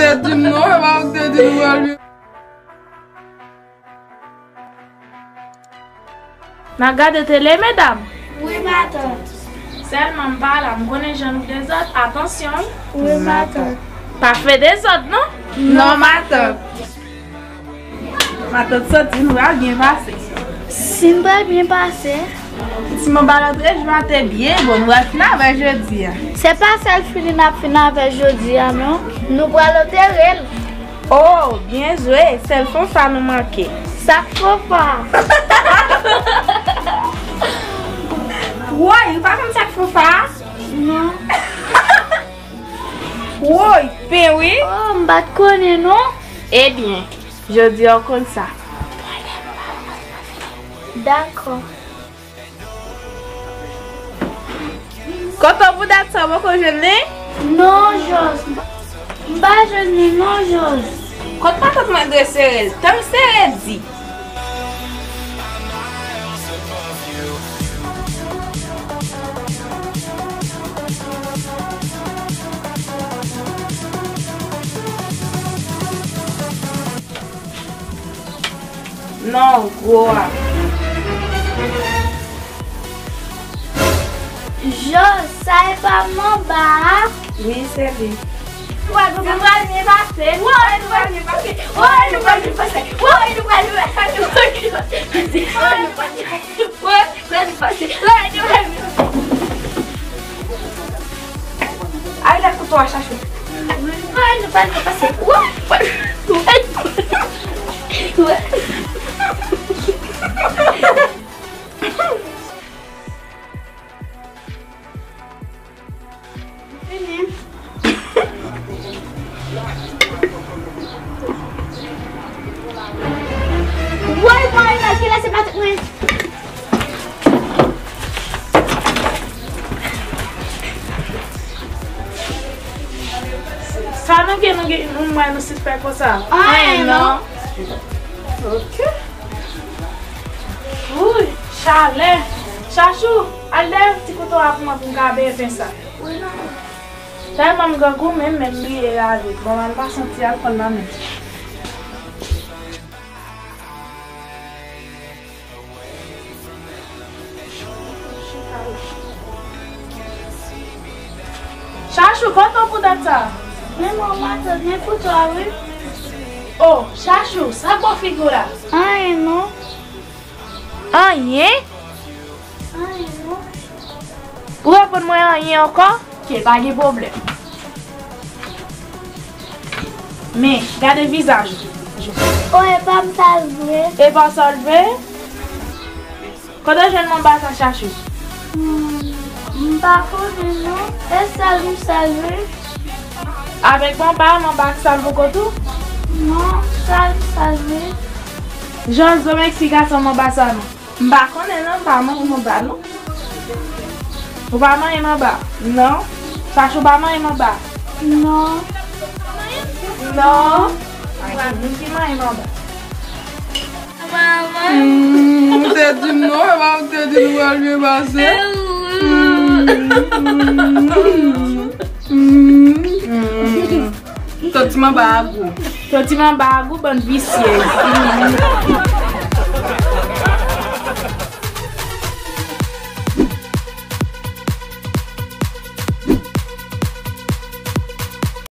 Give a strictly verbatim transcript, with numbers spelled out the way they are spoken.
Te di m non, e pa ou ki te di nou pral vin. N ap gade tele, medam? Wi, matant. Sèlman m pa la, m konnen jan nou dezòd, atansyon, wi. Wi, matant. Pa fè dezòd, non? Non, matant. Matant santi nou pral byen pase. Si n pral byen pase. Ti manba lòt jou a te byen bon, nou pral fin avè jodi a. Se pa sèl fini n ap fin avè jodi a, non. Nou pral antere l. Oh, byen jwe, sèl fanfa nou manke. Sak fanfa? Woy, ou pa konn sak fanfa? Non. Woy, pen wi. Oh, m pa t konnen non. Ebyen, jodi a w konn sa. Dakò. Kote w pou dat sa, w poko jwenn li? Non, Jòs. M pa jwenn li non, Jòs. Kot matant mwen dwe sere l? Tan l sere di. Non, gwo a. Jòs, sa e pa manba a? Wi, se li. Wè, nou pral byen pase. Wè, nou pral byen pase. Wè, nou pral byen pase. Wè, nou pral byen pase. Wè, nou pral byen pase. Wè, nou pral byen pase. Wè, nou pral byen pase. Ay, la kouto a chache. Wè, nou pral byen pase. Wè, wè, wè. Vini. Woy, Marina, kilè se matant mwen? Sa nou gen, nou gen, nou mwen nou sispèk konsa? Anyen non. Ok. Wouy, chalè. Chachou, al dèyè ti kouto a pou mwen pou m ka benyen pen sa. Wi, manman. Tèlman m grangou, menm men m bliye lave. Bon, m pa santi alkòl nan men. Chachou, kote w pou dat sa? Men manman, tande kouto a, wi. Oh, Chachou, sa bò figi w la? Anyen non. Anyen? Anyen non. Ou reponn mwen anyen ankò? Ke pa gen pwoblèm. Men, gade vizaj ou. O, e pa m sa l vre. E pa w sa l vre? Kote w jwenn manba sa, Chachou? Hmm, m pa konnen non. E sèl m sèl vre. Avèk manba, manba k sal poko tou? Non, sal m sal vre. Jan zo Meksik a san manba sa non. M pa konnen non, m pa manyen manba non. Ou pa manyen manba? Non. Chachou pa manyen manba? Non. Non. Ak moun ki manyen manba. Hmm, ou te di m non, e pa ou te di nou pral byen pase. Hmm, hmm, hmm. Ton ti manba a gou. Ton ti manba a gou, bann visyez.